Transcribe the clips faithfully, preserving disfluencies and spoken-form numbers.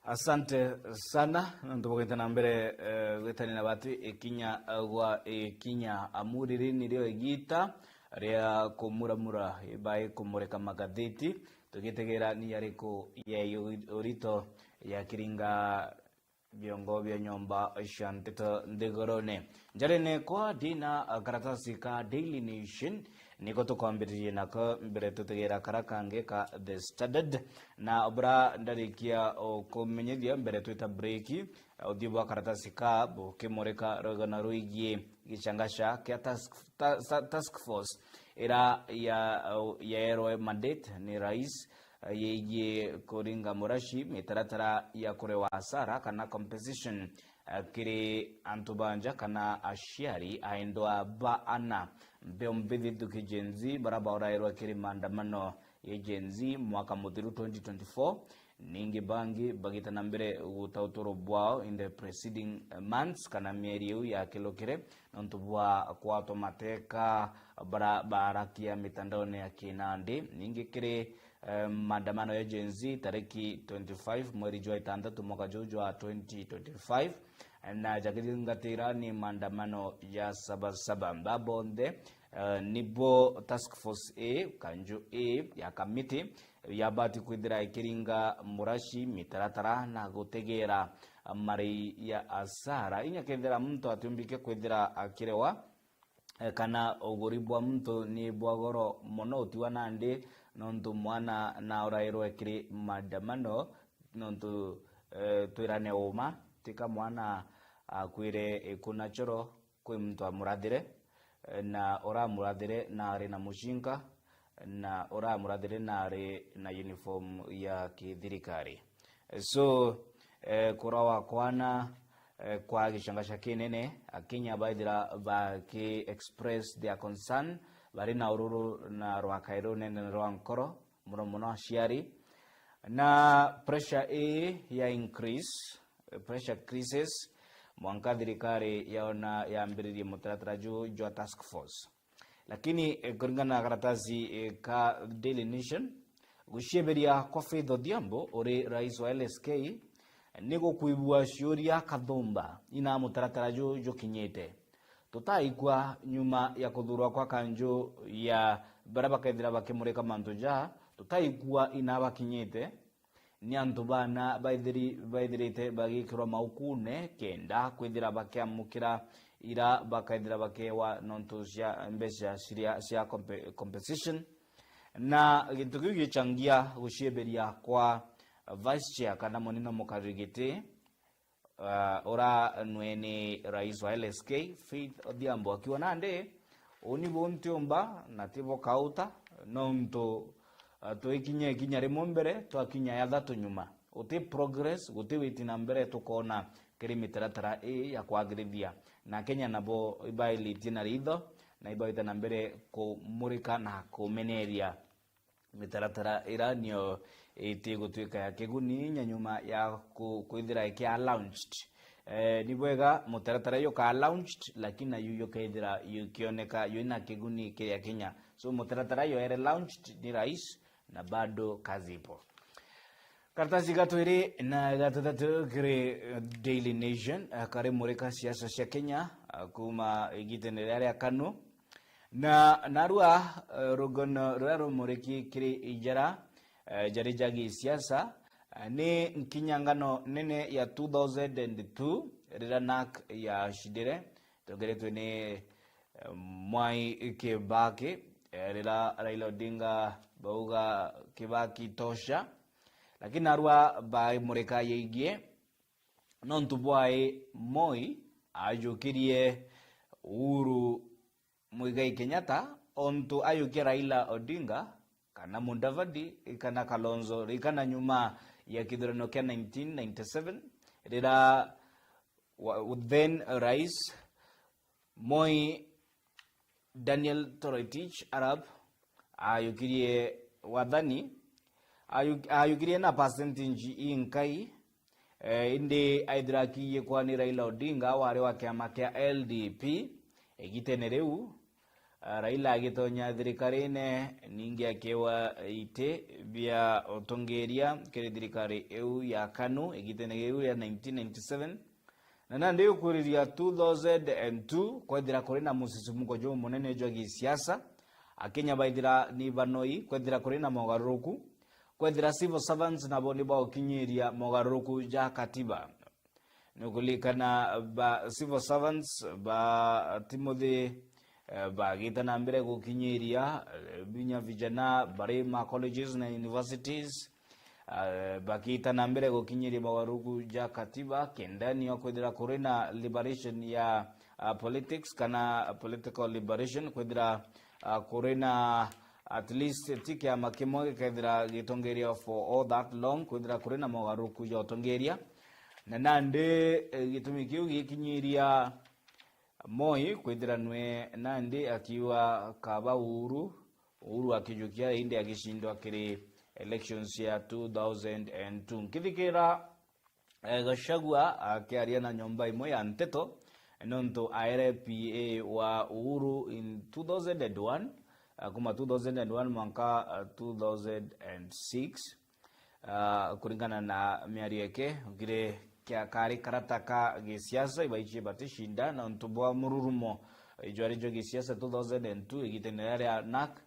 Asante sana nontu bwa gwita na mbere, eh, gwitania na batu ikinya, eh, gwa ikinya, amu riri nirio igita ria kumuramura ibai kumurika magatheti, tugitegera ni yariku ya urito ya kiringa biongo bia nyomba cia nteto nthigurune. Njarene kwa ndina karatasi ka Daily Nation, niko tukwambiririe nako mbere tutegera kara kangi ka The Standard, na bura ndarikia o kumenyithia mbere twita break, uthiu bwa karatasi ka bukimurika rwigana rwigie gicangaca kia task, ta, ta, task force ira ya, yaerwe mandate ni rais, eh, yegie kuringa muraci mitaratara ya kurewa hasara kana compensation, eh, kiri antu ba nja kana aciari a endwa ba ana. Mbeo mbithi thuki Gen Z bara baurairwe kiri maandamano ya Gen Z mwaka muthiru twenty twenty-four. Ningi bangi bagita na mbere guta uturo bwao in the preceding months kana mieri iu yakilukire nontu bwa kwatwa mateka bara baarakia mitandaone ya kinandi. Ningi kiri, eh, maandamano ya Gen Z tariki twenty-five mweri jwa itantatu mwaka juu jwa twenty twenty-five, na jakithingatira ni maandamano ya Sabasaba. Ba bonthe, eh, nibo task force A, kanju A ya kamiti, yabati kwithira ikiringa muraci, mitaratara na gutegera marei ya asara. Inya kethira muntu atiumbike kwithira akirewa, eh, kana uguri bwa muntu ni bwa goro mono, utiwa nandi nontu mwana naurairwe kiri maandamano, nontu, eh, twirane uma, tika mwana akwire ikuna choro kwi muntu amurathire, eh, na uramurathire naari na mucinka, na uramurathire naari na uniform ya kithirikari. So, eh, kurawa kwana, eh, kwa gicangaca kinene, Akenya baithira baki express their concern, bari na ururu na rwakai runene rwa nkoro, muno muno aciari. Na pressure ii ya increase, eh, pressure increases, mwanka thirikari yaona yambiririe mutaratara juu jwa task force. Lakini, eh, kuringana na karatasi, eh, ka Daily Nation, gucieberia kwa Faith Odhiambo uri rais wa L S K ni gukwibua ciuria kathumba ina mutaratara juu jukinyite. Tutaikua nyuma ya kuthurwa kwa kanju ya baria bakethira bakimurika mantu ja, tutaikua ina bakinyite, ni antu bana baithiri-, baithirite bagikirwa maukune kenda kwithira bakiamukira ira bakaithira bakewa nontu cia mbeca ciria cia compe-, compensation. Na gintu kiu gichangia gucieberia kwa vice chair kana munene mukariri giti, ah, ura nwe ni rais wa L S K, Faith Odhiambo, akiuga nandi, uni bu ntiumba na ti bu kauta, nontu, ah, twikinya ikinya rimwe mbere, twakinya ya thatu nyuma. Guti progress, guti witi na mbere tukoona kiri mitaratara ii ya kwagirithia. Na Kenya nabo ibailitie na ritho, na ibaite na mbere kumurika na kumeneria mitaratara ira nio iti gutuika ya kiguni inya nyuma ya ku-, kwithira ikia launched. Eh, ni bwega mutaratara yuka launched, lakini nayu yukaithira yukioneka yuna kiguni kiri Akenya. So mutaratara yo ere launched ni rais, na bado kazi ipo. Karatasi ga twiri na ga tuthatu kiri, eh, Daily Nation, eh, kari murika siasa cia Kenya, eh, kuma igitene riria ria KANU. Na narua, eh, rugono ruria rumuriki kiri ijara, eh, jari ja gisiasa, eh, ni nkinyangano nene ya two thousand and two, riria nak yacindire, tongeretwe ni, eh, Mwai Kibaki, eh, riria Raila Odinga bauga Kibaki tosha, lakini narua baimurika yaigie nontu bwai Moi ajukirie Uhuru Muigai Kenyatta, ontu ayukia Raila Odinga, kana Mudavadi, kana Kalonzo, rikana nyuma ya kithurano kia nineteen ninety-seven, rira wa-, then Rais Moi Daniel Toroitich Arap ayukirie wathani, ayu-, ayukirie na percentage inkai, eh, indi aithira akiiye kwani Raila Odinga wari wa kiama kia L D P igitene riu, Ah, Raila agitonya thirikarine, ningi akiwa iti bia utongeria kiri thirikari iu ya KANU igitene riu ria nineteen ninety-seven. Na nandi ukwiriria two thousand and two, kwethira kuri na musisimuko jumunene jwa gisiasa, Akenya baithira ni banoi, kwethira kuri na mogaruruku, kwethira civil servants nabo ni baukinyiria mogaruruku ja katiba. Ni ukuririkana ba civil servants ba Timothy, eh, bagita na mbere gukinyiria, eh, binya vijana bari ma colleges na universities, eh, bagita na mbere gukinyiria mogaruruku ja katiba, kenda nio kwithira kuri na liberation ya, ah, politics kana political liberation, kwithira, ah, kuri na at least ti kiama kimwe gikethira gitongeria for all that long, kwithira kuri na mogaruruku ja utongeria. Na nandi, eh, gitumi kiu gikinyiria Moi kwithira nwe nandi akiuga kaba Uhuru, Uhuru akijukia indi agicindwa kiri elections ya two thousand and two. Nkithikira, eh, Gachagua akiaria na nyomba imwe ya nteto, nontu aere P A wa Uhuru in two thousand and one, eh, kuma two thousand and one mwanka, eh, two thousand and six. Ah, kuringana na miario yake, ugire kia kari karata ka gisiasa, ibaichie baticinda nontu bwa mururumo, eh, jwari jwa gisiasa two thousand and two, igitene riria ria NARC,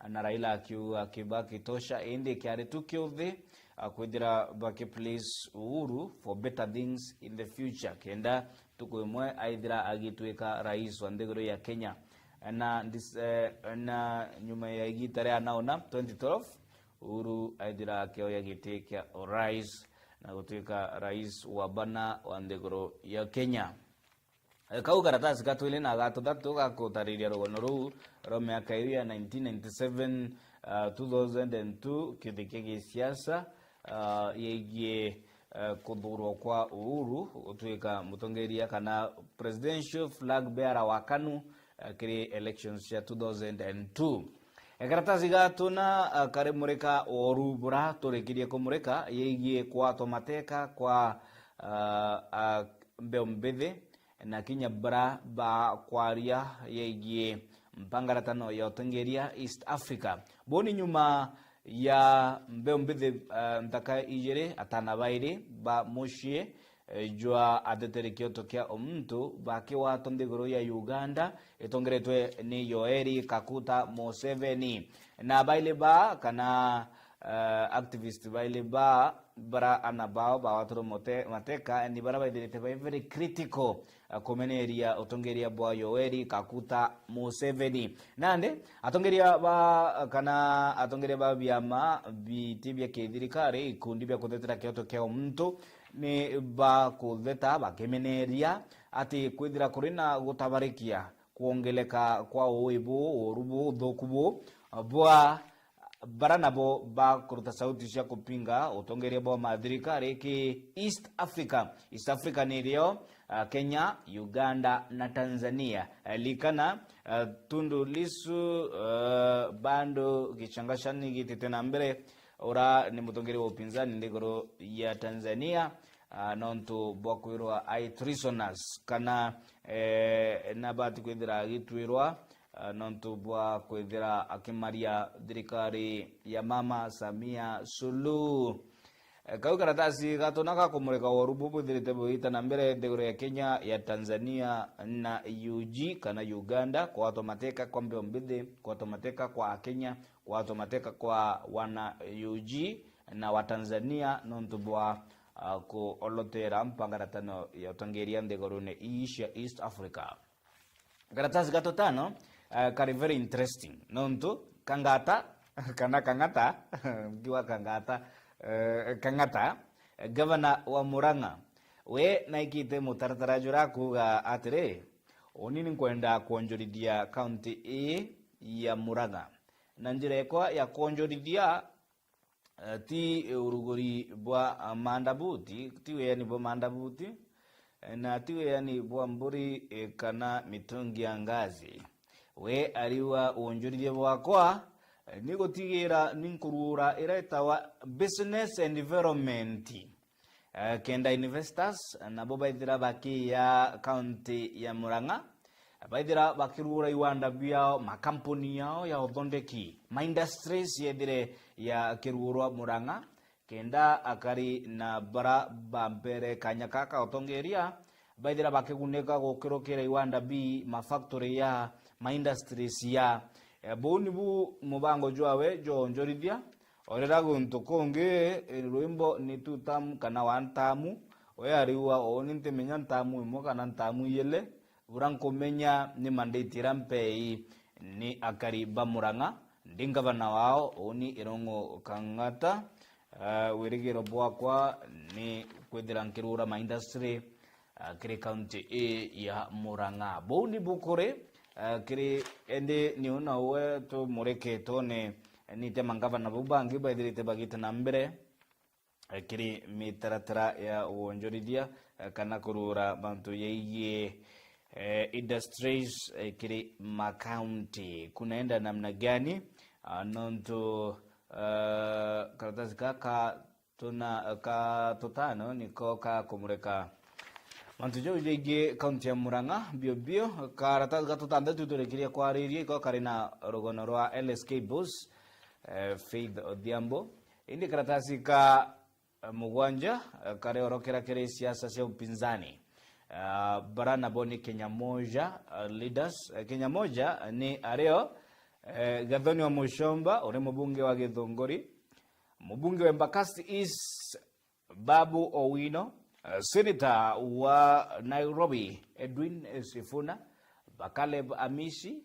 na Raila akiuga Kibaki tosha, indi kiari tu kiuthi, ah, kwithira baki place Uhuru for better things in the future, kenda tuku imwe aithira agitwika rais wa nthiguru ya Kenya. Na ndis-, eh, na nyuma ya igita ria naona twenty twelve, Uhuru aithira akioya giti kia urais na gutwika rais wa bana wa nthiguru ya Kenya. Eh, kau karatasi ga twiri na ga tuthatu gakutariria rugono ruu rwa miaka iu ya nineteen ninety-seven, ah, two thousand and two, kiuthi kia gisiasa, ah, yegie, eh, kuthurwa kwa Uhuru gutwika mutongeria kana presidential flag bearer wa KANU, eh, kiri elections cia two thousand and two. Karatasi ga tuna, eh, kari murika woru bura turikirie kumurika yegie kwatwa mateka kwa, ah, ah, mbeu mbithi na kinya bara ba kwaria yegie mpangaratano ya utongeria East Africa. Buni nyuma ya mbeu mbithi, eh, nthaka ijiri, atana bairi ba mucii, eh, jwa ateteri kioto kia umuntu bakiwatwa nthiguru ya Uganda itongeretwe ni Yoweri Kaguta Museveni. Na bairi ba kana, eh, activist bairi ba bara ana bao bawatirwe mote-, mateka ni bara baithirite bai very critical, eh, kumeneria utongeria bwa Yoweri Kaguta Museveni. Nandi, atongeria ba, kana atongeria ba biama biti bia kithirikari, ikundi bia kuthetera kioto kia umuntu, ni bakutheta bakimeneria ati kwithira kuri na gutabarikia kwongeleka kwa uui buu, uru buu, uthuku buu, bwa bara nabo bakuruta sauti cia kupinga utongeria bwa mathirikari ki East Africa. East Africa nirio, ah, Kenya, Uganda na Tanzania. Eh, likana, ah, Tundu Lissu, ah, bado kichangashani gitite na mbere, ura ni mutongeria wa upinzani nthiguru ya Tanzania, ah, nontu bwa kwirwa ai treasonous kana, eh, nabati kwithira agitwirwa, ah, nontu bwa kwithira akimaria thirikari ya Mama Samia Suluhu. Eh, kau karatasi gatona ga kumurika woru buu bwithirite bugita na mbere nthiguru ya Kenya, ya Tanzania na U G kana Uganda, kwatwa mateka kwa mbeu mbithi, kwatwa mateka kwa Akenya, kwatwa mateka kwa wana U G na wa Tanzania nontu bwa, ah, kuolotera mpangaratano ya utongeria nthigurune ii cia East Africa. Karatasi ga tutano, eh, kari very interesting. Nontu Kangata, kana Kang'ata, ngiwa Kangata, eh, Kang'ata, eh, gavana wa Murang'a, we naikite mutaratara jura kuuga atiri, uni ni nkwenda kwonjorithia kaunti ii ya Murang'a. Na njira ekwa ya kwonjorithia, eh, ti uruguri bwa, ah, mandabuti, ti wiani bwa mandabuti, eh, na ti wiani bwa mburi, eh, kana mitungi ya ngazi. We ariuga, wonjorithia bwakwa, eh, ni gutigira ni nkuruura ira itawa business environment. Eh, kenda investors nabo baithira bakiya kaunti ya Murang'a, baithira bakirugura iwanda biao, makampuni yao ya uthondeki, ma industries yethire ya kirugurwa Murang'a, kenda akari na bara ba mpere kanya kaka utongeria baithira bakigunika gukirukira iwanda bi ma factory ya ma industries ya. Eh, buu nibu mubango jwawe jonjorithia. Orira guntu kungi, eh, rwimbo ni two term kana one term, we ariua, uuni ntimenya ntamu imwe kana ntamu iyele, bura nkumenya ni mandate ira mpei ni akari ba Murang'a, ndi ngavana wao, uuni Irungu Kang'ata. Ah, wirigiro bwakwa ni kwithira nkirura ma industry, ah, kiri county ii ya Murang'a. Buu ni bukuri, ah, kiri, indi ni una uwe tumurike twone ni ite mangavana bau bangi baithirite bagite na mbere, eh, kiri mitaratara ya wonjorithia, eh, kana kurura mantu yaigie, eh, industries, eh, kiri ma county. Kunaenda namna gani? Ah, nontu, eh, karatasi gaka tuna ka tutano niko ka kumurika mantu jau jaingi kaunti ya Murang'a. Bio bio, karatasi ga tutantatu turikirie kwariria iko kari na rugono rwa L S K Bus, eh, Faith Odhiambo. Indi karatasi ka, eh, mugwanja, eh, kari orokera kiri siasa cia upinzani. Ah, bara nabo ni Kenya Moja, eh, leaders. Eh, Kenya Moja ni ario, eh, Gathoni wa Muchomba, uri mubunge wa Githunguri, mubunge wa Embakasi East, Babu Owino, eh, senator wa Nairobi, Edwin Sifuna, ba Caleb Amisi,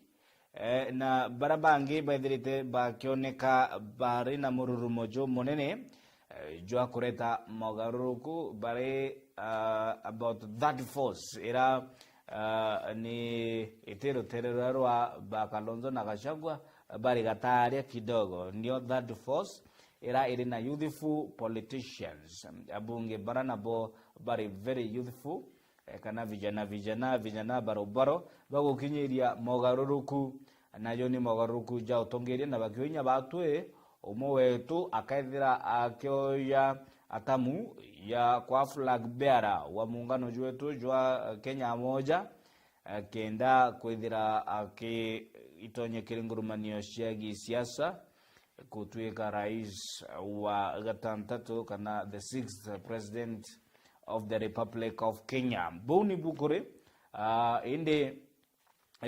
eh, na bara bangi baithirite bakioneka bari na mururumo jumunene, eh, jwa kureta mogaruruku bari, ah, about that force ira, ah, ni iti rutere ruria rwa ba Kalonzo na Gachagua, bari gataria kidogo. Nio that force ira iri na youthful politicians. Abunge bara nabo bari very youthful, eh, kana vijana, vijana, vijana barobaro, bagukinyiria mogaruruku, nayo ni mogaruruku ja utongeria, na bakiunya batwi, umwe wetu akethira akioya atamu ya kwa flag bearer wa muungano jwetu jwa Kenya Moja, eh, kenda kwithira aki-, itonye kiri ngurumanio cia gisiasa, kutuika rais wa gatantatu kana the sixth president of the Republic of Kenya. Buu ni bukuri, ah, indi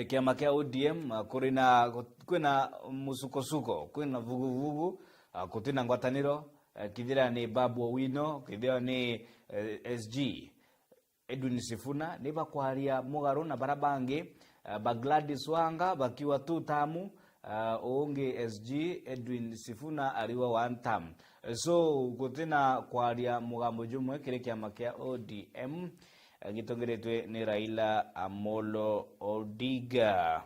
kiama kia O D M, ah, kuri na, kwina musukosuko, kwina vuguvugu, ah, kutina ngwataniro, eh, kithira ni Babu Owino, kithira ni, eh, S G Edwin Sifuna, ni bakwaria mugaru na bara bangi, eh, ba Gladys Wanga bakiwa two term, eh, ungi S G Edwin Sifuna ariwa one term. So, gutina kwaria mugambo jumwe kiri kiama kia O D M, eh, gitongeretwe ni Raila Amolo Odinga.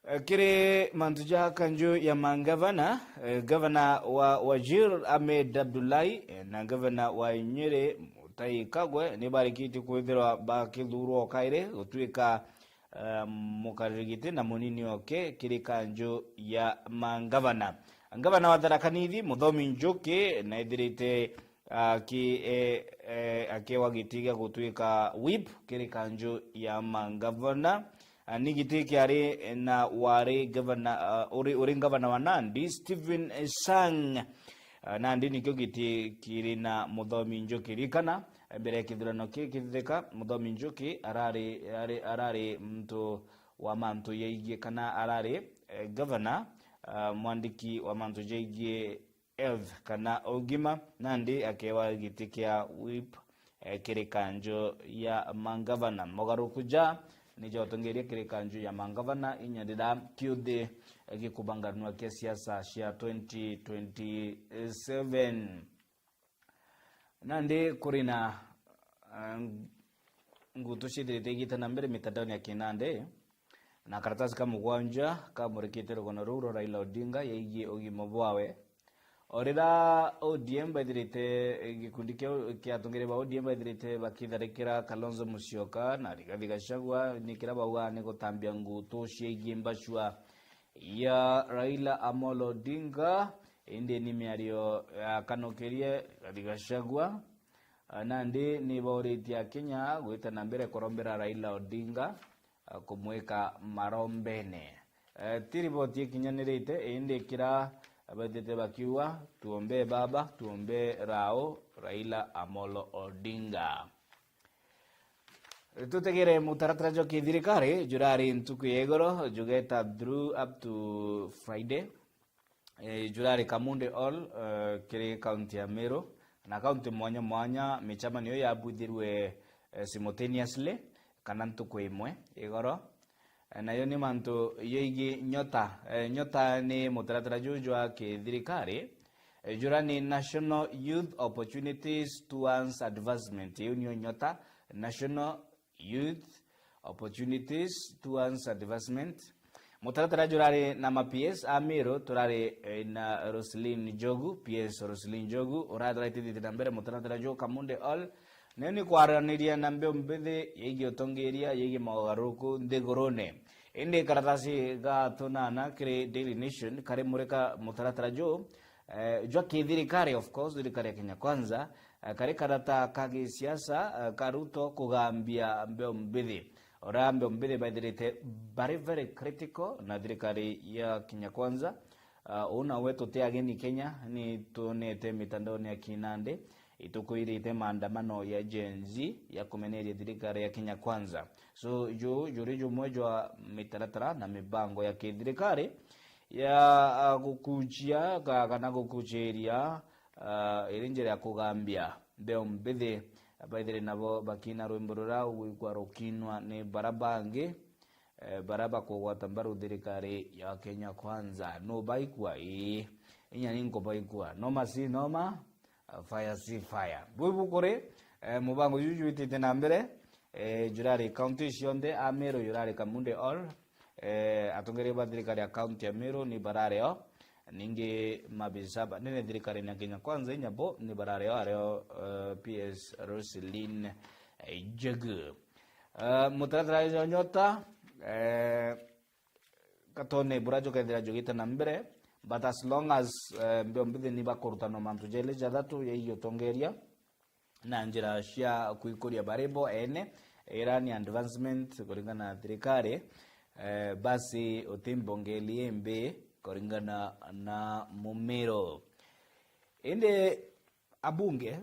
Eh, kiri mantu ja kanju ya mangavana, eh, gavana wa Wajir Ahmed Abdullahi, eh, na gavana wa Nyeri Mutahi Kagwe ni barikitie kwithirwa bakithurwa o kairi gutuika, eh, mukariri giti na munini oke kiri kanju ya mangavana. Gavana wa Tharaka Nithi, Muthomi Njuki, na ethirite aki-, eh, eh, akiewa giti gia gutuika whip kiri kanju ya mangavana. Ah, ni giti kiari na wari gavana, ah, uri, uri gavana wa Nandi, Stephen Sang. Ah, Nandi nikio giti kiri na Muthomi Njuki. Ririkana, mbere ya kithurano kii kithithika, Muthomi Njuki arari, arari, arari muntu wa mantu yaigie kana arari, eh, gavana, ah, mwandiki wa mantu jaigie health kana ugima, nandi akewa giti kia whip, eh, kiri kanju ya mangavana. Mogaruruku ja ni jotongeria kiri kanju ya mangavana inya rira kiuthi, eh, gikubanganua kia siasa cia twenty twenty-seven. Nandi kuri na, eh, ngutu ciithirite igita na mbere mitandaoni ya kinandi, na karatasi ka mugwanja kamurikite rugono ruu rwa Raila Odinga yaigie ugima bwawe. O rira O D M baithirite, eh, gikundi kia, kia atongeria ba O D M baithirite bakitharikira Kalonzo Musyoka na Rigathi Gachagua, ni kira bauga ni gutambia ngutu ciaigie mbacua ya Raila Amolo Odinga, indi ni miario yakanukirie Rigathi Gachagua. Ah, nandi ni bauritie Akenya gwita na mbere kurombera Raila Odinga, eh, kumwika marombene. Eh, ti riboti ikinyanirite, indi kira baithite bakiuga, "Tuombe baba, tuombe Rao, Raila Amolo Odinga." Tutegere mutaratara jwa kithirikari jurari ntuku ya igoro, jugeta through up to Friday. Eh, jurari Kamunde Hall, eh, kiri kaunti ya Meru, na kaunti mwanya mwanya micemanio yabwithirwe, eh, simultaneously, kana ntuku imwe igoro. Eh, nayo ni mantu yegie nyota. Eh, nyota ni mutaratara juu jwa kithirikari, eh, jura ni National Youth Opportunities Towards Advancement. Iu niyo nyota, National Youth Opportunities Towards Advancement. Mutaratara jurari na ma P S a Meru turari, eh, na Roselyn Njogu, P S Roselyn Njogu, uraraitithite na mbere mutaratara juu Kamunde Hall. Nayo ni kwaraniria na mbeu mbithi yegie utongeria, yegie mogaruruku nthigurune. Indi karatasi ga tunana kiri Daily Nation kari murika mutaratara juu, eh, jwa kithirikari, of course, thirikari ya Kenya Kwanza, eh, kari karata ka gisiasa, eh, ka Ruto kugambia mbeu mbithi. Ora mbeu mbithi baithirite bari very critical na thirikari ya Kenya Kwanza. Ah, uu nawe tuti ageni Kenya, ni twonete mitandaone ya kinandi, itukwirite maandamano ya Gen Z ya kumeneria thirikari ya Kenya Kwanza. So, ju-, juri jumwe jwa mitaratara na mibango ya kithirikari ya, ah, gukuchia ka-, kana gukuchiria, ah, iri njira ya kugambia mbeu mbithi. Baithire nabo bakina rwimbo ruria ugwikwa rukinwa ni bara bangi, eh, bara bakugwata mbaru thirikari ya Kenya Kwanza. No baikwa? Ii, inya ni nkubaikwa. Noma si noma, ah, fire si fire. Bui bukuri, eh, mubango juju jwitite na mbere, eh, jurari county cionthe, a Meru jurari Kamunde Hall, eh, atongeria ba thirikari ya county ya Meru ni barareo, ningi mabisa banene thirikari ya Kenya Kwanza inya bo ni barareo, areo, eh, P S Roselyn, eh, Njogu. Eh, mutaratara jwa nyota, eh, katone bura jukethira jugite na mbere, but as long as, eh, mbeu mbithi ni bakurutanwa mantu jeli jathatu, yegie utongeria na njira cia kwikuria bari bo ene, ira ni advancement kuringana na thirikari, eh, basi utimbongeli imbi kuringana na mumiro. Indi abunge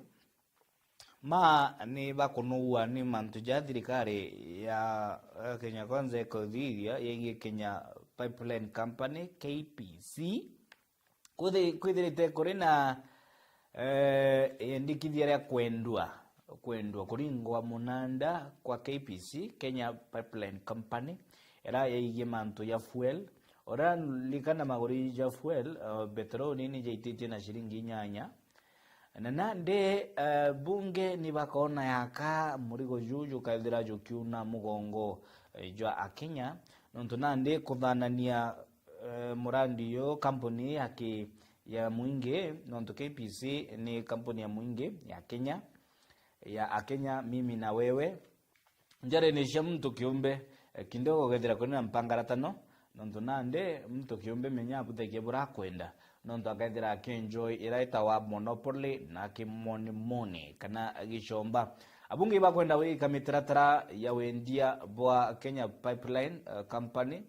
ma ni bakunugua ni mantu ja thirikari ya, eh, Kenya Kwanza ikuthithia yegie Kenya Pipeline Company, K P C. Kuthi-, kwithirite kuri na, eh, iendikithia ria kwendwa, kwendwa, kuringwa munanda kwa K P C, Kenya Pipeline Company, ira yaigie mantu ya fuel. Ura likana maguri ja fuel, eh, petroli ni jaititie na ciringi inyanya. Na nandi, eh, bunge ni bakona yaka murigo juju kaithira jukiuna mugongo, eh, jwa Akenya, nontu nandi kuthanania, eh, murandi uyu, kampuni ya ki-, ya mwingi, nontu K P C ni kampuni ya mwingi ya Kenya, ya Akenya, mimi na wewe. Njarene cia muntu kiumbe, eh, kidogo gethira kuri na mpangaratano, nontu nandi muntu kiumbe menya abuthagia bura akwenda, nontu akethira akienjoy ira itawa monopoly na kimonimoni kana gicomba. Abunge bakwenda gwika mitaratara ya wendia bwa Kenya Pipeline, eh, Company,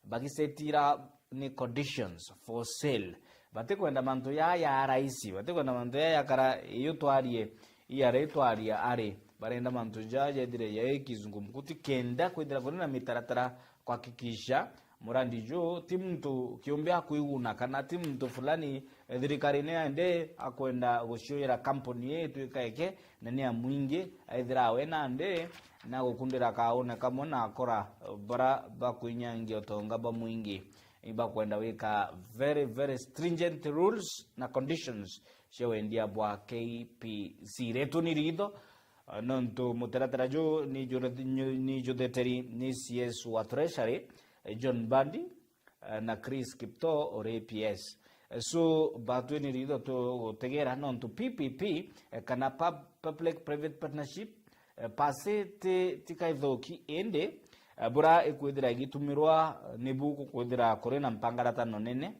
bagisetira ni conditions for sale. Batikwenda mantu jaa ja raisi, batikwenda mantu jaa jakara iyo twarie, iara itwaria ari. Barenda mantu jaa jethire jai kizungumkuti kenda kwithira kuri na mitaratara kuhakikisha murandi juu ti muntu kiumbe akwiguna kana ti muntu fulani, eh, thirikari ni ende akwenda guciuira kampuni ii itwika eke na ni ya mwingi, aithira we nandi na gukundira kaune kamwe na akora, eh, bara bakwinyangia utonga bwa mwingi. Ibakwenda wika very, very stringent rules na conditions cia wendia bwa K P C. Retu ni ritho, eh, nontu mutaratara juu ni jure-, ni, ni jutheteri ni C S wa Treasury, eh, John Mbadi, eh, na Chris Kiptoo uri P S. Eh, so, batwi ni ritho tugutegera nontu P P P, eh, kana pub-, Public Private Partnership, eh, pasi ti, ti kaithuki, indi, eh, bura ikwithira igitumirwa, eh, ni bu gukwithira kuri na mpangaratano nene,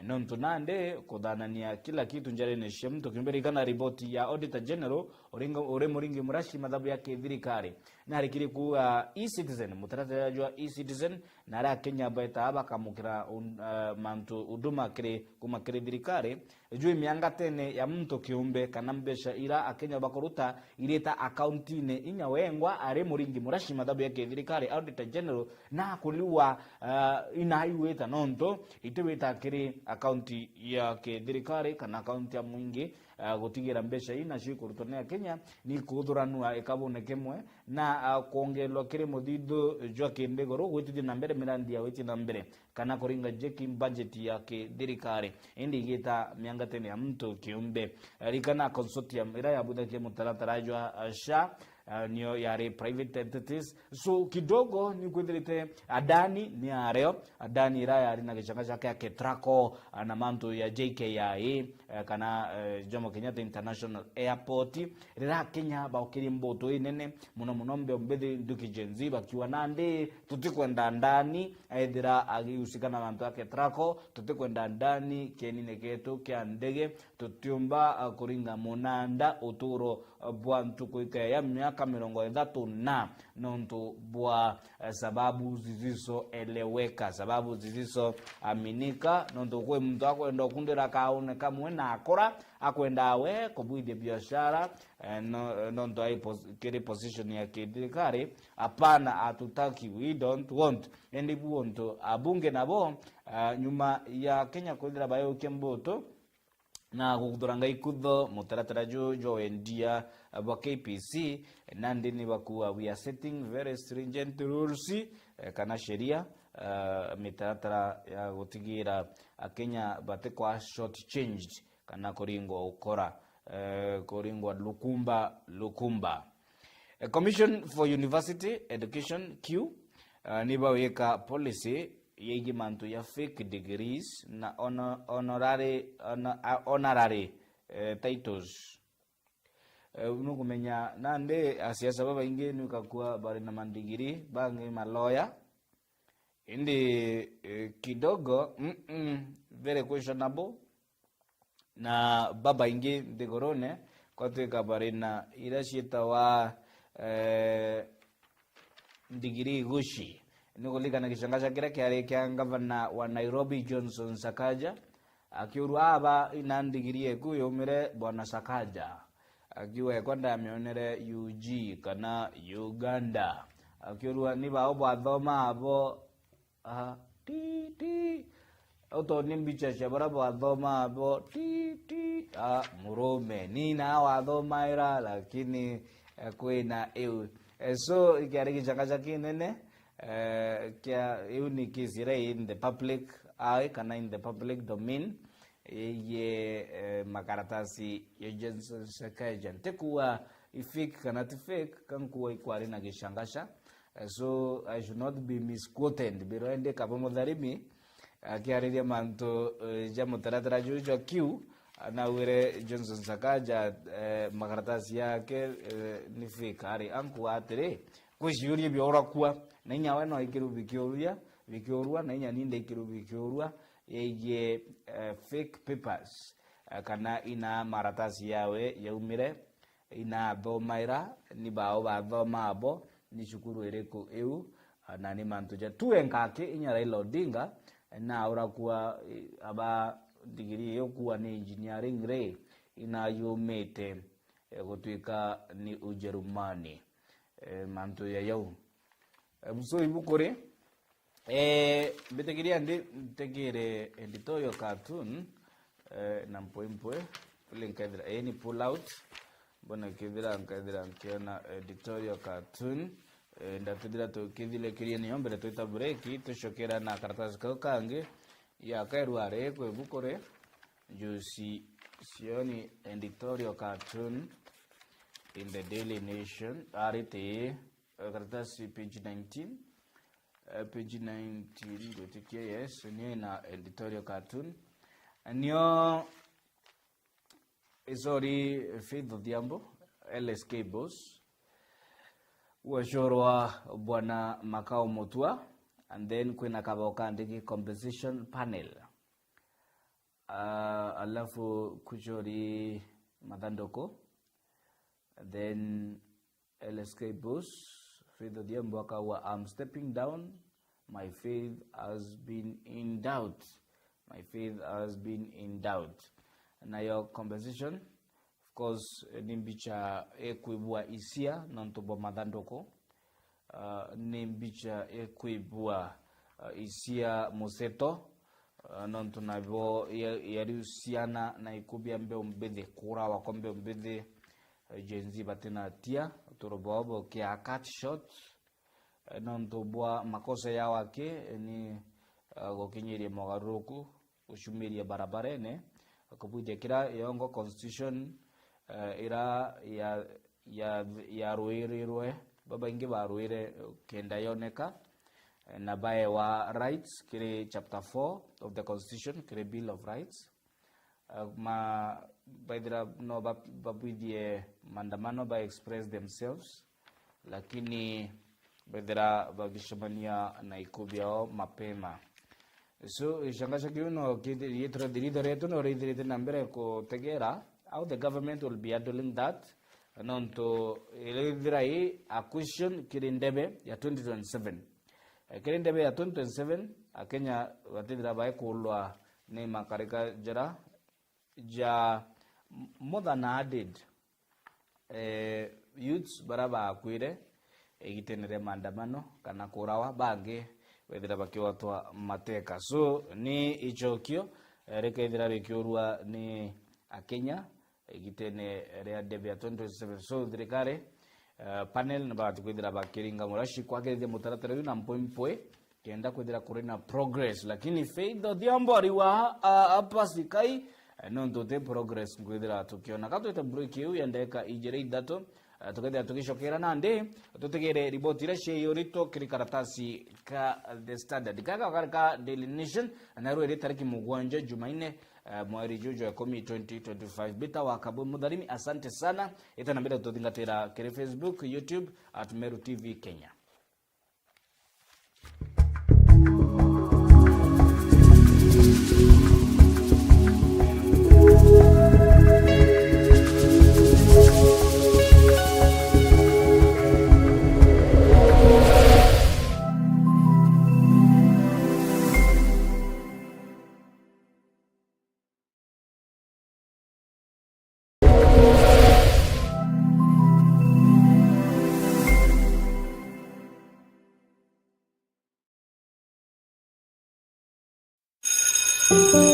nontu nandi kuthanania kila kitu njarene cia muntu kiumbe. Ririkana riboti ya Auditor General uringa-, uri Muringi Murashi mathabu ya kithirikari. Narikirie kuuga e-citizen, mutaratara jwa e-citizen, na aria Akenya betaa bakamukira un-, eh, mantu huduma kiri, kuma kiri thirikari, jwi miangatene ya muntu kiumbe, kana mbeca ira Akenya bakuruta irita akaunti-ini inya wengwa ari Muringi Murashi, mathabu ya kithirikari, Auditor General, na kuliwa, eh, inaigwita nontu itiwita kiri akaunti ya kithirikari kana akaunti ya mwingi, eh, gutigira mbeca ii nacio ikurutwa ni Akenya ni ikuthuranua ikabune kimwe na, ah, kwongerwa kiri muthithu jwa kindiguru gwitithia na mbere mirandi ya gwitithia na mbere kana kuringa jeki budget ya kithirikari, indi igita miangatene ya muntu kiumbe. Eh, rikana consortium ira yabuthagia mutaratara jwa, ah, SHA, ah, nio yari private entities. So kidogo ni kwithirite Adani ni ario, Adani ira yari na gicanga ciake ya Ketraco, ah, na mantu ya J K I A, eh, kana, eh, Jomo Kenyatta International Airport. Riria Akenya baukirie mbutu inene, muno muno mbeu mbithi nduki Gen Z, bakiuga, "Nandi tutikwenda Adani ethira agihusika na mantu ya Ketraco, tutikwenda Adani kienine gietu kia ndege, tutiumba, ah, kuringa munanda uturo, ah, bwa ntuku ikeya miaka mirongo ithatu na nontu bwa, eh, sababu zisizoeleweka, sababu zisizoaminika, nontu kwi muntu akwenda ukundira kaune kamwe na akora, akwenda we kubwithia biashara, eh, no, nontu ai pos-, kiri position ya kithirikari. Hapana, hatutaki, we don't want." Indi bu untu abunge nabo, ah, nyuma ya Kenya kwithira bayukia mbutu, na guthuranga ikutho mutaratara ju jwa wendia bwa K P C, nandi ni bakuuga, "We are setting very stringent rules," eh, kana sheria, eh, mitaratara ya gutigira Akenya batikwa short changed kana kuringwa ukora, eh, kuringwa lukumba lukumba. Eh, Commission for University Education, Q, eh, ni bawika policy yegie mantu ya fake degrees na hono-, honorary, hono-, a-, honorary, eh, titles. Eh, nukumenya nandi asiasa babaingi nukakuwa bari na mandigiri, bangi maloya. Indi, eh, kidogo, mm-mm, very questionable. Na babaingi nthigurune kwatwika bari na iria ciitawa, eh, ndigiri gushi. Ni kuririkana gicanga kia kiria kiari kia ngavana wa Nairobi, Johnson Sakaja, akiurua aba ina ndigiri eku yaumire Bwana Sakaja. Akiuga, "Ekwa ndamionere U G kana Uganda." Akiurua, "Ni bao bwathoma abo?" Ah, ti, ti. Utoni mbicha cia baria bwathoma abo, ti, ti. Ah, murume. Ni na wathomaira, lakini, eh, kwina iu. Eh, so, ikiari gicanga kinene, eh, kia, iu ni case iria in the public eye, kana in the public domain, yegie, eh, makaratasi ya Johnson Sakaja. Ntikuwa i fake kana ti fake, ka nkuwa ikwari na gicanga. Eh, so I should not be misquoted. Mbirwa indi kaba mutharimi akiariria mantu, eh, ja mutaratara juu jwa Q, anawire Johnson Sakaja, eh, makaratasi yake, eh, ni fake. Ari ankuwa atiri, kwi ciuria biaurakua, na inya we no ikirwa bikiuria, bikiurua, na inya ni ndikirwa bikiurua, yegie, eh, fake papers, eh, kana ina maratasi yawe yaumire, inathomaira, ni bao bathoma abo, ni cukuru iriku iu, na ni mantu ja tuwe nkaki inya Raila Odinga, na urakua, eh, aba ndigiri iyo kuwa ni engineering ri, inayumite, eh, gutwika ni Ujerumani. Eh, mantu ya yau. Eh, buso ibu kuri, Eh, mbitikiria ndi ntegere editorial cartoon, eh, na mpwe mpwe, ule nkethira, eh, ni pull out, mbona kethira, nkethira nkiona editorial cartoon, eh, ndatithira tukithilekeria niyo mbere twita break, tucokera na karatasi kau kangi, ya kairwa ari kwi buku ri, juu si-, sioni editorial cartoon in the Daily Nation, ari ti, eh, karatasi page nineteen, eh, page nineteen, ngwitikia, yes, niyo ina editorial cartoon. Niyo, eh, sorry, Faith Odhiambo, L S K boss. Uocoro wa Bwana Makao Mutua, and then kwina kabao kandiki composition panel. Ah, alafu kuchori mathandoko, then L S K boss, Faith Odhiambo akauga, "I'm stepping down, my faith has been in doubt. My faith has been in doubt." Nayo compensation, of course, ni mbicha ikwibua isia nontu bwa mathanduku. Ah, ni mbicha ikwibua, ah, isia museto, ah, nontu nabo ya-, yariusiana na iku bia mbeu mbithi, kuurawa kwa mbeu mbithi, eh, Gen Z batina tia, uturo bwao bukia cut short, eh, nontu bwa makosa yao aki, eh, ni, eh, gukinyiria mogaruruku, gucumiria barabarene, kubwithia kira yongo constitution, eh, ira ya, ya, yaruirirwe, babaingi baruire kenda yoneka, eh, na baewa rights kiri chapter four of the constitution, kiri Bill of Rights. Eh, ma, baithira no ba-, babwithie maandamano, ba express themselves, lakini baithira bagicemania na iku biao mapema. So, gicanga cia kiu no kithi-, githire ritho rietu no rithirite na mbere kutegera how the government will be handling that, nontu irithira i a question kiri ndebe ya twenty twenty-seven. Eh, kiri ndebe ya twenty twenty-seven, Akenya batithira baekulwa ni makarika jara ja more than a hundred, eh, youths bara bakwire igitene ria maandamano kana kurawa, bangi bethira bakiwatwa mateka. So, ni icokio, eh, rikethira rikiurua ni Akenya igitene ria ndebe ya twenty twenty-seven. So, thirikari, eh, panel ni bagati kwithira bakiringa muraci kwagirithia mutaratara uyu na mpwi mpwi, kenda kwithira kuri na progress. Lakini Faith Odhiambo ariwa, ah, hapa sikai, eh, nontu ti progress nkwithira tukiona. Ka twite break iu ya ndagika ijiri ithatu, eh, tukethira tugicokera nandi, tutegere riboti iria cia uritu kiri karatasi ka The Standard. Gaga gari ka Daily Nation, narua iri tariki mugwanja Jumaine, eh, mweri juju wa ikumi twenty twenty-five. Bita wa Kabwe Mutharimi, asante sana. Ita na mbere tuthingatira kiri Facebook, YouTube, at Meru T V Kenya.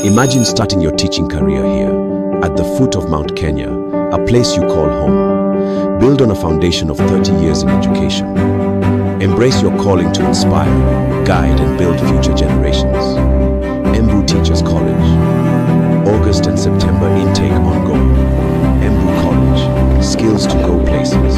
Imagine starting your teaching career here, at the foot of Mount Kenya, a place you call home. Build on a foundation of thirty years in education. Embrace your calling to inspire, guide, and build future generations. Embu Teachers College. August and September intake ongoing. Embu College. Skills to go places.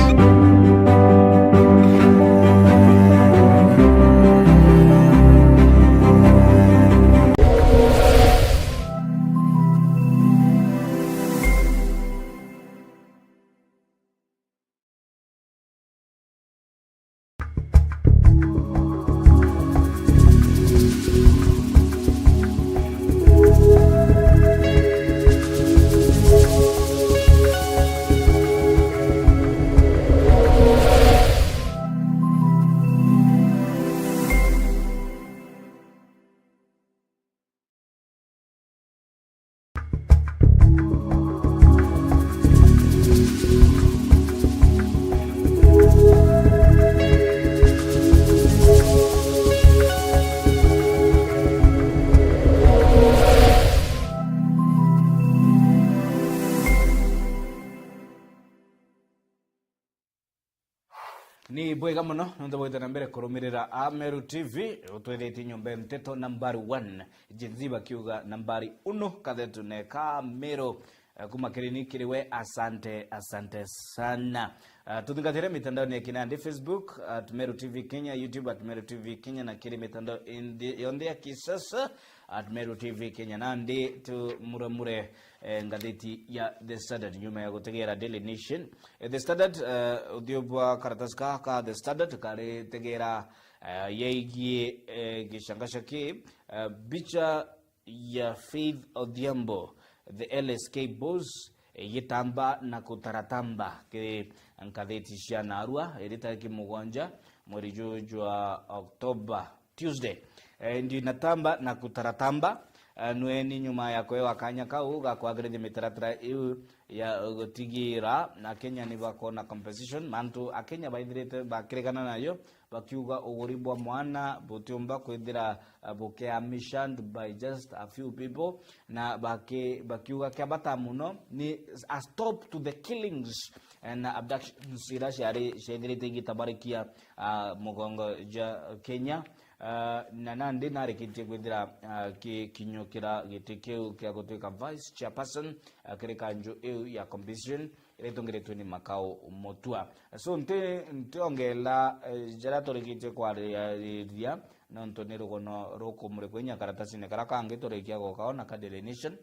Ni bwega mono nontu bwite na mbere kurumirira Ameru T V, utwithitie nyomba ya nteto nambari one, Gen Z bakiuga nambari uno, kathetu ne ka Meru. Eh, kuma kiri ni kiri we, asante, asante sana. Eh, tuthingatire mitandaoni ya kinandi, Facebook at Meru T V Kenya, YouTube at Meru T V Kenya, na kiri mitandao indi yonthe ya kisasa at Meru T V Kenya. Nandi tumuramure, eh, ngathiti ya The Standard nyuma ya gutegera Daily Nation. Eh, The Standard, eh, uthiu bwa karatasi ka, ka The Standard karitegera, eh, yaigie, eh, gicangaca ki, eh, mbicha ya Faith Odhiambo, the L S K boss, igitamba na kutaratamba kiri ngathiti cia narua iri tariki mugwanja mweri juu jwa October, Tuesday. Eh, ndinatamba na kutaratamba. Eh, nwe ni nyuma ya kwewa kanya kau ga kwagirithia mitaratara iu ya gutigira na Kenya ni bakona compensation. Mantu a Kenya baithirite bakirigana nayo, bakiuga uguri bwa mwana butiumba kwithira, eh, bukea missioned by just a few people, na baki-, bakiuga kia bata muno ni a stop to the killings, eh, na abductions ira ciari ciaithirite igitabarikia, ah, mugongo ja Kenya. Ah, na nandi narikitie kwithira, ah, ki-, kinyukira giti kiu kia gutuika vice chairperson, ah, kiri kanju iu ya compensation iria itongeretwe ni Makau Mutua. So, nti-, ntiongela, eh, jaria turikitie kwariria nontu ni rugono rukumurikwa inya karatasine karia kangi turikia gukaona ka Daily Nation.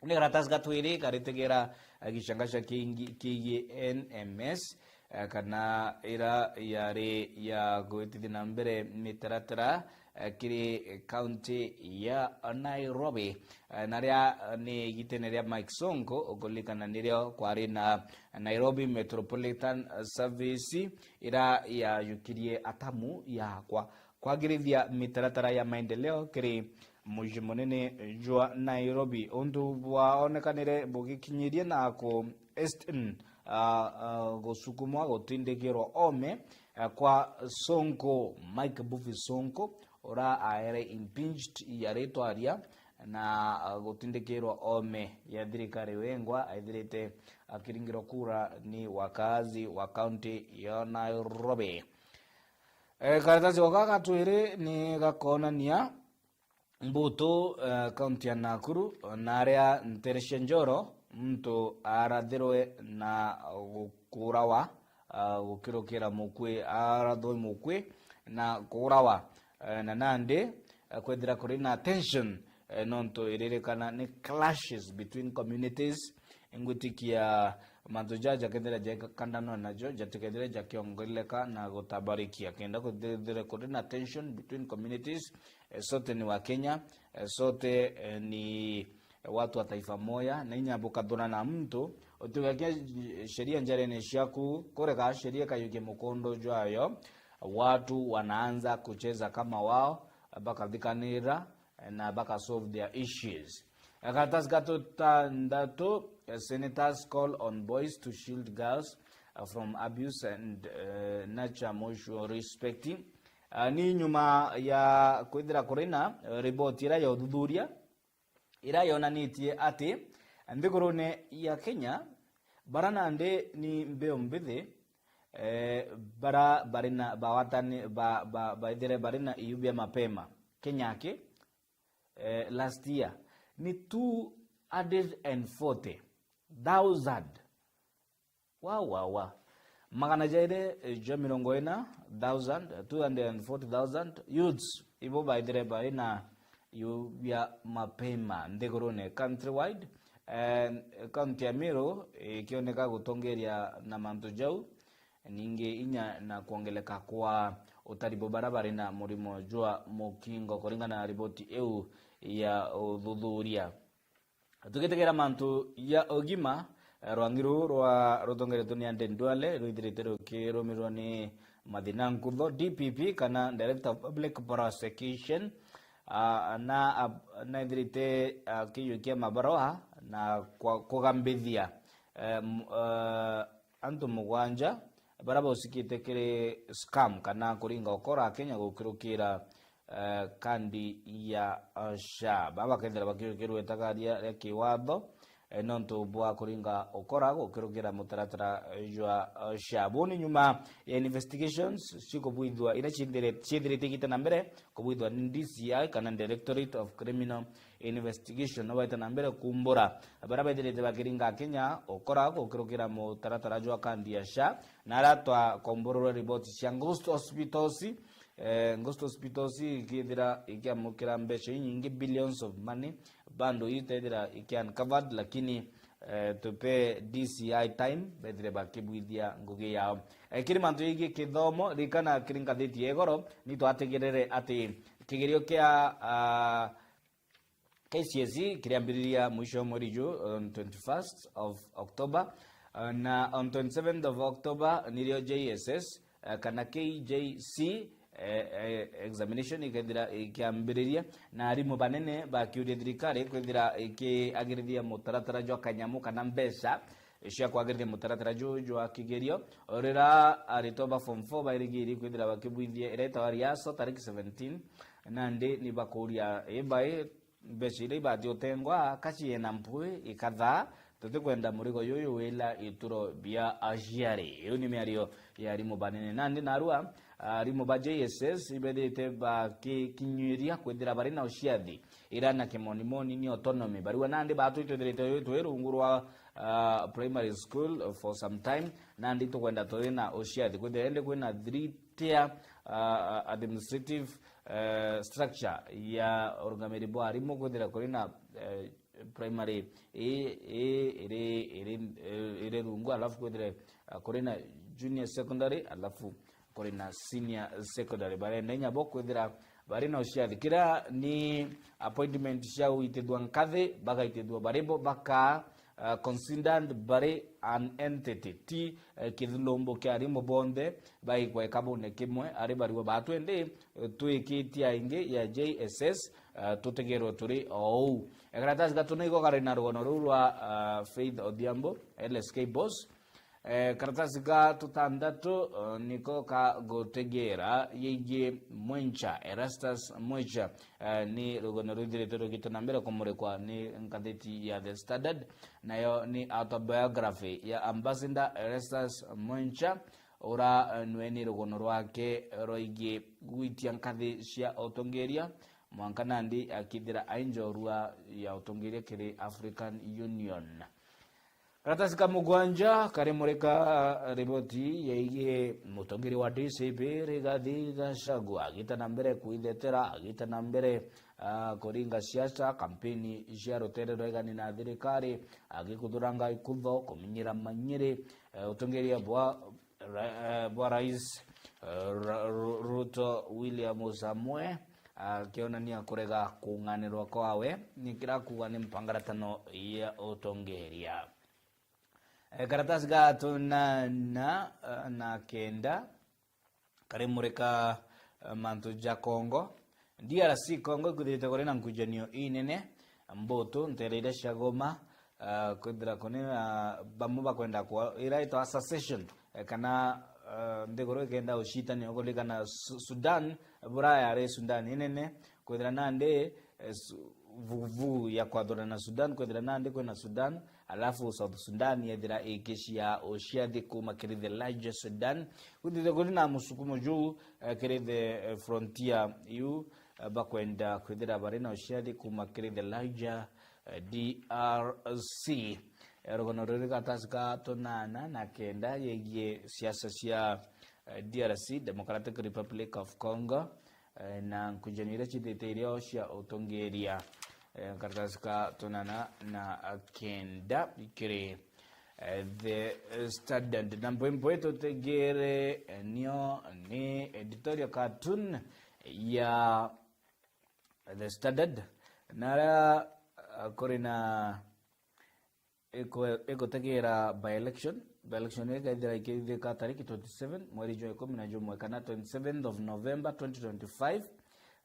Ni karatasi ga twiri karitegera, eh, gicangaca kingi-, kigie N M S, eh, kana ira yari ya gwitithia na mbere mitaratara, eh, kiri kaunti ya Nairobi. Eh, na ria ni igitene ria Mike Sonko, ukuririkana nirio kwari na Nairobi Metropolitan Service, ira yajukirie atamu ya kwa-, kwagirithia mitaratara ya maendeleo kiri mucii munene jwa Nairobi. Untu bwaonekanire bugikinyirie na ku est-, mm, ah, ah, gusukumwa gutindikirwa ome, eh, kwa Sonko, Mike Mbuvi Sonko, ura aere impeached ya ritwa ria, na, ah, gutindikirwa ome ya thirikari wengwa aithirite akiringirwa kura ni wakazi wa kaunti ya Nairobi. Eh, karatasi gaka ga twiri ni gakonania mbutu, eh, kaunti ya Nakuru, na aria ntere cia Njoro, muntu arathirwe na gukurawa, ah, gukirukira mukui, arathwe mukui na kurawa. Eh, na nandi, eh, kwethira kuri na tension, eh, nontu iririkana ni clashes between communities. Ingwitikia mantu jaja jakethira jaikakandanwa najo, jatikethire jakiongeleka na gutabarikia. Kenda kwithire kuri na tension between communities, eh, sote ni wa Kenya, eh, sote, eh, ni watu wa taifa moja, na inya bukathurana muntu, utigakia sheria njarene ciaku, kurega sheria ikayukia mukondo jwayo, watu wanaanza kucheza kama wao, bakathikanira, na baka solve their issues. Karatasi ga tutandatu, eh, senators call on boys to shield girls, uh, from abuse and, uh, nurture mutual respect. Uh, ni nyuma ya kwithira kuri na, uh, riboti ira ya uthuthuria ira yonanitie ati nthigurune ya Kenya, bara nandi ni mbeu mbithi, eh, bara bari na bawatani, ba, ba, baithire bari na iu bia mapema. Kenya aki, eh, last year ni two hundred and forty thousand. Wa, wa, wa. Magana jairi, eh, ja mirongo ina thousand, two hundred and forty thousand youths ibo baithire bari na iu bia mapema nthigurune countrywide. Eh, kaunti ya Meru ikioneka gutongeria na mantu jau, ningi inya na kuongeleka kwa utari bwa bara bari na murimo jwa mukingo, kuringana na riboti iu ya uthuthuria. Tugitegera mantu ya ugima, eh, rwangi ruu rwa rutongeretwe ni Aden Duale rwithirite rukirumirwa ni Mathina Nkutho, D P P, kana Director of Public Prosecution, ah, na ab-, naithirite akiyukia mabaroa na kwa-, kugambithia, eh, m-, eh, antu mugwanja bara bausikite kiri scam kana kuringa ukora Kenya gukirukira, eh, kandi ya, eh, SHA. Baba bakethira bakirukirwa itagaria ria kiwatho, eh, nontu bwa kuringa ukora gukirukira mutaratara, eh, jwa, eh, SHA. Buni nyuma ya investigations cikubwithwa ira ciithire-, ciithirite igita na mbere kubwithwa ni D C I kana Directorate of Criminal Investigation no baita na mbere kumbura bara bethirite bakiringa Kenya ukora gukirukira mutaratara jwa kandi ya SHA, na ara twakombororwe riboti cia Ghost Hospitals, eh, Ghost Hospitals ikithira ikiamukira mbeca inyingi, billions of money, bado itethira iki uncovered, lakini, eh, tupe D C I time bethire bakibwithia ngugi yao. Eh, kiri mantu yegii kithomo, ririkana kiri ngathiti ya igoro, ni twategerere ati kigerio kia, ah, K C S E kiriambiriria mwisho wa mweri ju, on twenty-first of October, uh, na on twenty-seventh of October nirio J S S, eh, kana K J C, eh, eh, examination ikethira ikiambiriria, na arimu banene bakiuria thirikari kwithira ikiagirithia mutaratara jwa kanyamu kana mbeca cia kwagirithia mutaratara juu jwa kigerio, rira aritwa ba form four bairigiri kwithira bakibwithia iria itawa riaso tariki seventeen, nandi ni bakuria ibai mbeca iria ibati utengwa, kaci ena mpui ikathaa, tutikwenda murigo yuyu wila ituro bia aciari. Iu ni miario ya arimu banene. Nandi narua, arimu ba J S S ibethirite bakikinywiria kwithira bari na uciathi ira na kimonimoni ni autonomy. Barua nandi batwi twithirite twi rungu rwa, ah, primary school for some time, nandi tukwenda turi na uciathi. Kwithira indi kwina three tier, ah, administrative, eh, structure ya urugamiri bwa arimu, kwithira kuri na, eh, primary ii, ii, iri, iri, iri rungu, alafu kwithire, ah, kuri na junior secondary, alafu kuri na senior secondary. Barenda inya bo kwithira bari na uciathi. Kiria ni appointment cia guitithua nkathi, bagaitithua bari bo baka, ah, considered bari an entity, ti, eh, kithilumbu kia arimu bonthe baikwa ikabune kimwe ari barua batwi, indi, eh, twikitie aingi ya J S S, eh, tutigerwe turi ou. Eh, karatasi ga tuna iko kari na rugono ruu rwa, ah, Faith Odhiambo, L S K boss. Eh, karatasi ga tutandatu, eh, niko ka gutegera yeigie Mwencha, Erastus Mwencha. Eh, ni rugono ruthirite rugite na mbere kumurikwa ni ngatheti ya The Standard, nayo ni autobiography ya Ambassador Erastus Mwencha, ura, eh, nwe ni rugono rwake rwaigie gwitia nkathi cia utongeria, mwanka nandi akithira ai njorua ya utongeria kiri African Union. Karatasi ka mugwanja karimurika riboti yaigie mutongeria wa D C P Rigathi Gachagua agita na mbere kwithetera, agita na mbere, ah, kuringa siasa, kampeni cia rutere rwa igani na thirikari, agikuthuranga ikutho, kuminyira manyiri, eh, utongeria bwa ra-, eh, bwa Rais, eh, Ra-, Ru-, Ruto William Samoei, akionania kurega kung'anirwa kwawe ni kira kuuga ni mpangaratano ya utongeria. Eh, karatasi ga tunana, eh, na kenda karimurika, eh, mantu ja Congo. D R C Congo ikwithirite kuri na nkujanio inene, mbutu ntere iria cia Goma, ah, kwithira kuni, ah, bamwe bakwenda kwa ira itwa secession, eh, kana, ah, nthiguru ikenda ucitania kuririkana Su-, Sudan, bura yari Sudan inene, kwithira nandi, eh, Su-, vuguvugu ya kwathurana Sudan, kwithira nandi kwina Sudan, alafu South Sudan yethira ikisia uciathi kuma kiri the larger Sudan. Kwithirite kuri na musukumo juu, eh, kiri the, eh, frontier iu, eh, bakwenda kwithira bari na uciathi kuma kiri the larger, eh, D R C. Eh, rugono ruri gatasi ka tunana na kenda yegie siasa cia, eh, D R C, Democratic Republic of Congo, eh, na nkujanio iria cithite irio cia utongeria. Eh, karatasi ka tunana na kenda ikiri, eh, The Standard. Na mpwempwe tutegere, eh, nio ni editorial cartoon ya The Standard. Na aria, eh, kuri na iku-, igutegera by-election. By-election ikethira ikithithika tariki twenty-seven mweri jwa ikumi na jumwe, kana twenty-seventh of November twenty twenty-five.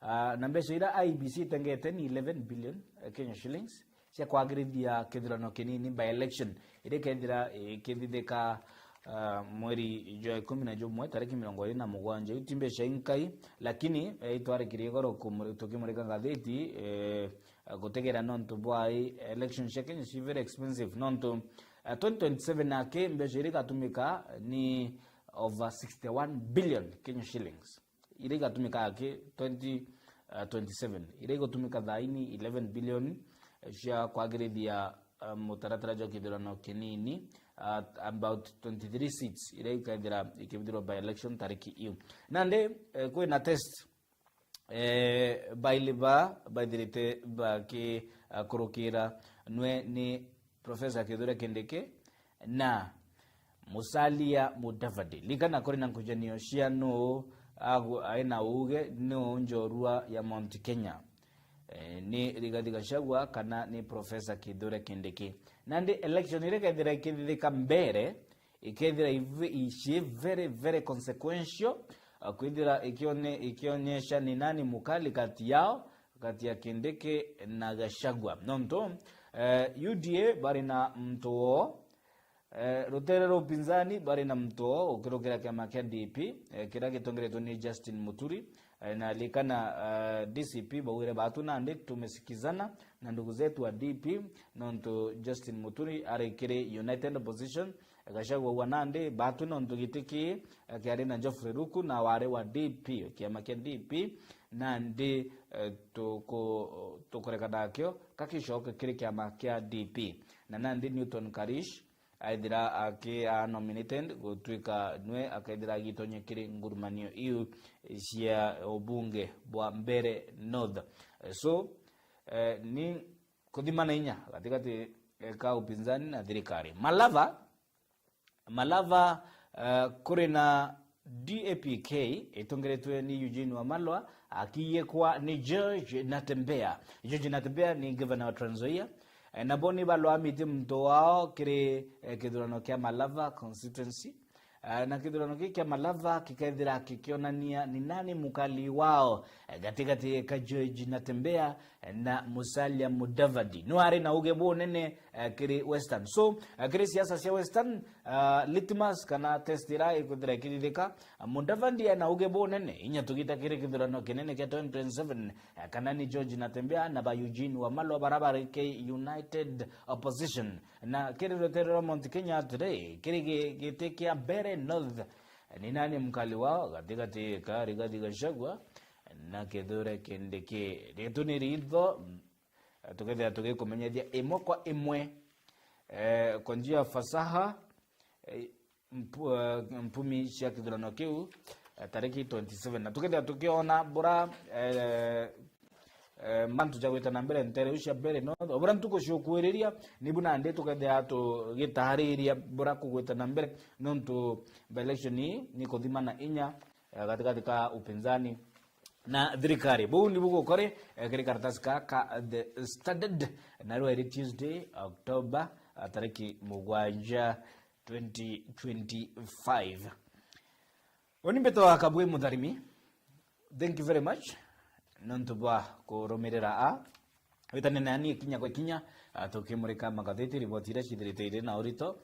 Ah, na mbeca iria I E B C itengete ni eleven billion, eh, Kenya shillings cia kwagirithia kithurano kinini, by-election, iria ikethira ikithithika, ah, mweri jwa ikumi na jumwe tariki mirongo iri na mugwanja. Iu ti mbeca inkai, lakini, eh, itwarikirie igoro kumuri-, tukimurika ngatheti, eh, gutegera nontu bwa i-, election cia Kenya ci very expensive nontu, eh, twenty twenty-seven aki mbeca iria igatumika ni over sixty-one billion Kenya shillings. Iria igatumika aki twenty, eh, twenty-seven. Iria igutumika thaini eleven billion, eh, cia kwagirithia, eh, mutaratara jwa kithurano kinini, at about twenty-three seats iria ikethira ikibithirwa by election tariki iu. Nandi, eh, kwina test eh, baili ba baithirite baki, ah, kurukira nwe ni Professor Kithure Kindiki na Musalia Mudavadi. Likana kuri na nkujanio cia nuu agu-, aina uuge nuu njorua ya Mount Kenya. Eh, ni Rigathi Gachagua kana ni Professor Kithure Kindiki. Nandi election iria ikethira ikithithika mbere, ikethira ive-, ici very, very consequential, uh, kwithira ikione-, ikionyesha ni nani mukali kati yao, kati ya Kindiki na Gachagua. Nontu, eh, U D A bari na mtu woo, eh, rutere rwa upinzani bari na mtu woo ukirukira kiama kia D P, eh, kiria gitongeretwe ni Justin Muturi, eh, na likana, eh, D C P baugire, "Batu nandi tumesikizana na ndugu zetu wa D P, nontu Justin Muturi ari kiri United Opposition, Gachagua wa nandi, batu nontu giti kii, eh, kiari na Geoffrey Ruku na wari wa D P, kiama kia D P, nandi, eh, tuku-, tukureka nakio, kakicoke kiri kiama kia D P." Na nandi Newton Karish aithira aki a nominated gutwika nwe akaithira agitonye kiri ngurumanio iu cia ubunge bwa Mbeere North. So, eh, ni kuthimana inya gatigati, eh, ka upinzani na thirikari. Malava, Malava, eh, kuri na D A P K itongeretwe ni Eugene Wamalwa, akiyekwa ni George Natembeya. George Natembeya ni ngavana wa Trans Nzoia. Eh, nabo ni balwamitie muntu wao kiri, eh, kithurano kia Malava constituency. Eh, na kithurano giki kia Malava gikethira gikionania ni nani mukali wao, eh, gatigati ka George Natembeya, eh, na Musalia Mudavadi. Nwe ari na uge bunene, eh, kiri Western. So, eh, kiri siasa cia Western, eh, litmus kana test ira ikwithira ikithithika, eh, Mudavadi ena uge bunene, inya tugita kiri kithurano kinene kia twenty twenty-seven, eh, kana ni George Natembeya na ba Eugene Wamalwa bara bari ki United Opposition. Na kiri rutere rwa Mount Kenya atiri, kiri gi-, giti kia Mbeere North, ni nani mkali wao gatigati ka Rigathi Gachagua na Kithure Kindiki? Ritu ni ritho, tukethira tugikumenyethia imwe kwa imwe, eh, kwa njia fasaha, eh, mpu-, eh, mpumi cia kithurano kiu, eh, tariki twenty-seven. Na tukethira tukiona bura, eh, eh, mantu ja gwita na mbere ntere iu cia Mbeere North, o bura ntuku ciukwiriria, nibu nandi tukethira tugitariria bura kugwita na mbere, nontu by-election ii ni kuthimana inya, eh, gatigati ka upinzani na thirikari. Buu nibu gukori, eh, kiri karatasi ka, ka The Standard, na rweri Tuesday, October, eh, tariki mugwanja, twenty twenty-five. Uni mbitwa Kabwe Mutharimi. Thank you very much nontu bwa kurumirira a witane nani ikinya kwa ikinya, ah, tukimurika magatheti, riboti iria cithirite iri na urito.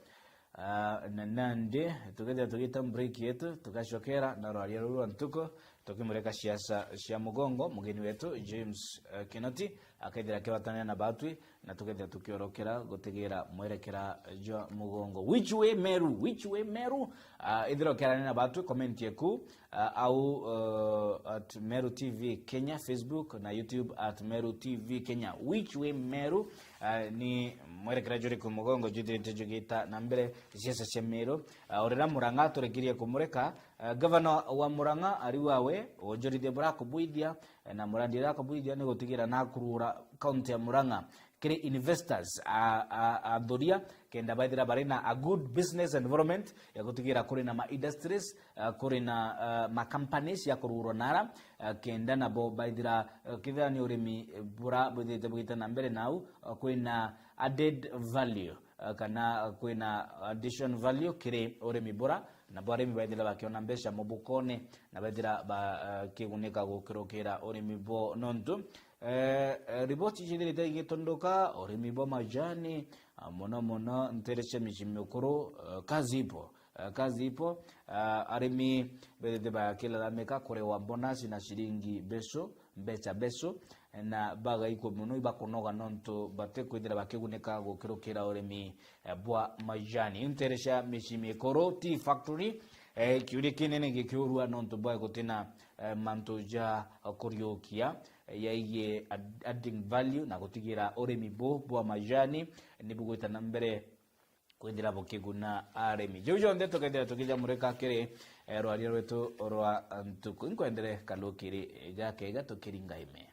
Ah, na nandi tukethira tugita break yetu, tugacokera na rwaria ruru rwa ntuku, tukimurika siasa cia mugongo. Mugeni wetu James, eh, Kinoti akethira akiwatanira na batwi, na tukethira tukiorokera gutigira mwerekera jwa mugongo. Which way Meru? Which way Meru? Ah, ithira ukiarania na batwi, comment yeku, ah, au, uh, at Meru T V Kenya, Facebook na YouTube at Meru T V Kenya. Which way Meru? Ah, ni mwerekera juriku mugongo juthirite jugita na mbere siasa cia Meru? Ah, urira Murang'a turikirie kumurika, ah, gavana wa Murang'a ari wawe wonjorithia bura kubwithia, eh, na murandi uria akubwithia ni gutigira na kurura kaunti ya Murang'a kiri investors a, a, athuria, kenda baithira bari na a good business environment ya gutigira kuri na ma industries, ah, kuri na, ah, ma companies ya kururwa nara, ah, kenda nabo baithira, ah, kethira ni urimi, eh, bura bwithirite bugite na mbere nau, ah, kwina added value, ah, kana kwina addition value kiri urimi bura, nabo arimi baithira bakiona mbeca mubukone, na baithira ba, ah, kigunika gukirukira urimi bo nontu, eh, eh, riboti cithirite igitunduka urimi bwa majani, ah, muno muno ntere cia micii mikuru, eh, kazi ipo. Eh, kazi ipo, ah, arimi bethite bakilalamika kurewa bonus na ciringi besu, mbeca besu, na bagaikwa muno ibakunoga nontu batikwithira bakigunika gukirukira urimi, eh, bwa majani. Iu ntere cia micii mikuru, tea factory, eh, kiuria kinene gikiurua nontu bwa gutina, eh, mantu ja kuriukia, eh, yaigie ad-, adding value na gutigira urimi bu bwa majani ni bugwita na mbere kwithira bukiguna arimi. Jau jonthe tukethira tukijamurika kiri, eh, rwaria rwetu rwa ntuku. Inkwendere kalukiri gakega tukiringa ime.